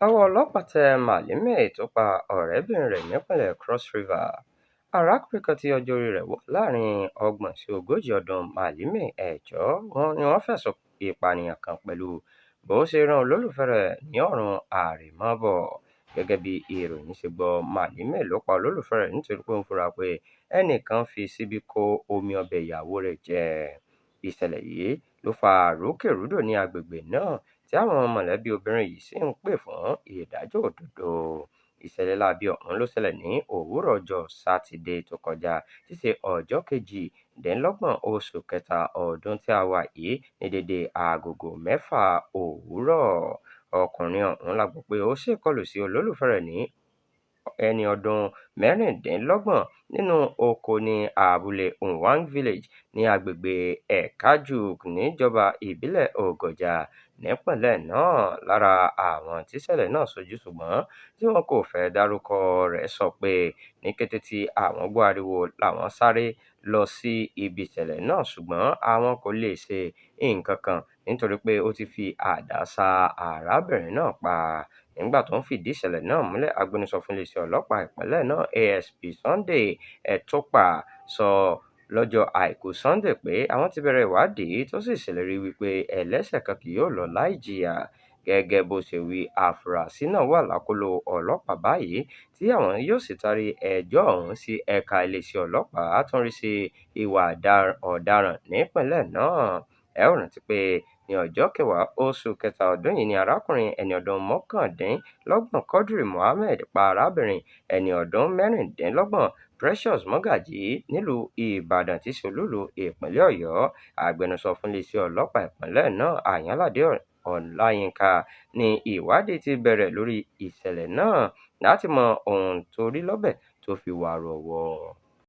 Ọwọ́ ọlọ́pàá tẹ Maleme tó pa ọ̀rẹ́bìnrin rẹ̀ nípínlẹ̀ Cross River. Arákùnrin kan tí ọjọ́ oríi rẹ̀ wà láàárín 30 sí 40 ọdún, Maleme Ejoor ni wọ́n fẹ̀sùn ìpànìyàn kàn pẹ̀lú bó ṣe rán olólùfẹ́ẹ rẹ̀ ní ọ̀run àrèmábọ̀. Gẹ́gẹ́ bí ìròyìn ṣe gbọ́, Maleme ló pa olólùfẹ́ẹ rẹ̀ nítorí pé ó ń fura pé ẹnìkan fi ṣíbí kó omi ọbẹ̀ ìyàwóo rẹ̀ jẹ. Ìṣẹ̀lẹ̀ yìí ló fa rúkèrúdò ní agbègbè náà tí àwọn mọ̀lẹ́bí obìnrin yìí sì ń pè fún ìdájọ́ òdodo. Ìṣẹ̀lẹ̀ láabi ọ̀hún ló ṣẹlẹ̀ ní òwúrọ̀ ọjọ́ Sátidé tó kọjá tí í ṣe ọjọ́ 28 oṣù kẹta ọdún tí a wà yìí ní dédé aago 6 òwúrọ̀. Ọkùnrin ọ̀hún la gbọ́ pé ó ṣèkọlù sí olólùfẹ́ẹ rẹ̀ ẹni ọdún 26 nínú oko ní abúlé Nwange Village ní agbègbèe Ekajugo níjọba ìbílẹ̀ Ogoja nípínlẹ̀ náà. Lára àwọn tíṣẹ̀lẹ̀ náà ṣojú ṣùgbọ́n tí wọn kò fẹ́ dárúkọ rẹ̀ sọ pé ní kété tí àwọn gbọ́ ariwo làwọn sáré lọ sí ibi ìṣẹ̀lẹ̀ náà ṣùgbọ́n àwọn kò lè ṣe nǹkan kan nítorí pé ó ti fi àdá ṣá arábìnrin náà pa. Nígbà tó ń fìdí ìṣẹ̀lẹ̀ náà múlẹ̀, agbẹnusọ fún iléeṣẹ́ ọlọ́pàá ìpínlẹ̀ náà ASP Sunday Etọ́pà sọ lọ́jọ́ Àìkú Sannde pé àwọn ti bẹ̀rẹ̀ ìwádìí tó sì ṣèlérí wípé ẹlẹ́ṣẹ̀ kan kì yóò lọ láì jìyà. Gẹ́gẹ́ bó ṣe wí, àfúrásì náà wà lákọlò ọlọ́pàá báyìí tí àwọn yóò sì taari ẹjọ́ ọ̀hún sí ẹ̀ka iléeṣẹ́ ọlọ́pàá tó ń rí sí ìwà ọ̀daràn nípìnlẹ̀ náà. Ẹ ó rántí pé ní ọjọ́ 10 oṣù kẹta ọdún yìí ni arákùnrin ẹni ọdún 29 Quadri Mohammed pa arábìnrin ẹni ọdún 26 Precious Morgaji nílùú Ìbàdàn tí í ṣe olúìlú ìpínlẹ̀ Ọ̀yọ́. Agbẹnusọ fún iléeṣẹ́ ọlọ́pàá ìpínlẹ̀ náà Àyànládé Ọláyínká ní ìwádìí ti bẹ̀rẹ̀ lórí ìṣẹ̀lẹ̀ náà láti mọ ohun tó rí lọ́bẹ̀ tó fi wárú ọwọ́.